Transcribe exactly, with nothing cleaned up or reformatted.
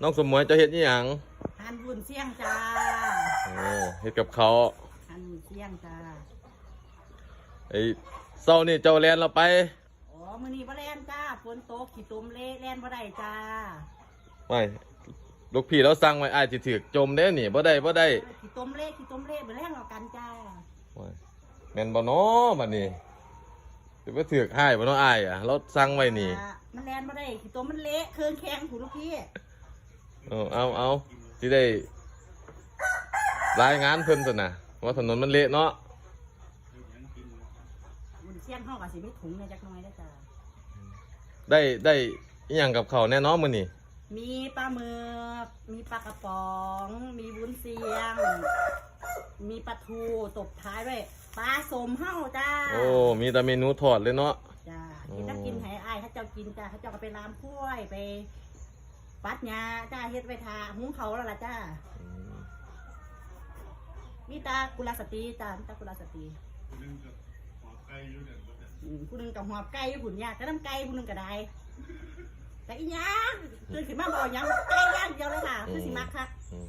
น้องสมหมวยเจ้าเฮ็ดอีหยัง หั่นวุ้นเสี้ยงจ้า โอ้ เฮ็ดกับเขาว หั่นวุ้นเสี้ยงจ้า ไอ้เช้านี่เจ้าแล่นเราไป อ๋อมื้อนี้บ่แล่นจ้า ฝนตกขี้ตมเละแล่นบ่ได้จ้า ไม่ ลูกพี่เราสั่งไว้ อ้ายสิถืกจมเด้นี่ บ่ได้ บ่ได้ ขี้ตมเละขี้ตมเละมื้อแลงเอากันจ้า โอ้ย แม่นบ่น้อบัดนี้ สิไปถืกอ้ายบ่น้อ อ้ายอะ เราสั่งไว้นี่ อ่ามันแล่นบ่ได้ขี้ตมมันเละเครื่องแข็งผู้ลูกพี่ เออ เอา เอา สิได้ รายงานเพิ่นซั่นน่ะ ว่าถนนมันเละเนาะ วุ้นเสี้ยงเฮาก็สิมีถุงแหน่จักหน่อยเด้อจ้า ได้ ได้อีหยังกับเขาวแน่นอนมื้อนี้ มีปลาหมึก มีปลากระป๋อง มีวุ้นเสี้ยง มีปลาทูตบท้ายด้วยปลาสมเฮาจ้า โอ้ มีแต่เมนูทอดเลยเนาะ จ้า โอ้ กินน้ำกินให้อ้ายเขาเจ้ากินจ้า เขาเจ้าก็ไปลามข้วยไปปัดหญ้าจ้า เฮ็ดไว้ทาหุงเขาวแล้วล่ะจ้า อืม มีตากุลสตรีจ้า มีตากุลสตรี นึงกับหอไก่อยู่เนี่ยมันจะ อืมผู้หนึงกับหอบไก่อยู่หุ่นยากแต่น้ำไก่ผู้หนึงก็ได้แต่อีหยังตื่นขึ้นมาบอกหยังไก่ย่างเดียวเลยค่ะคือสิมักคัก อืม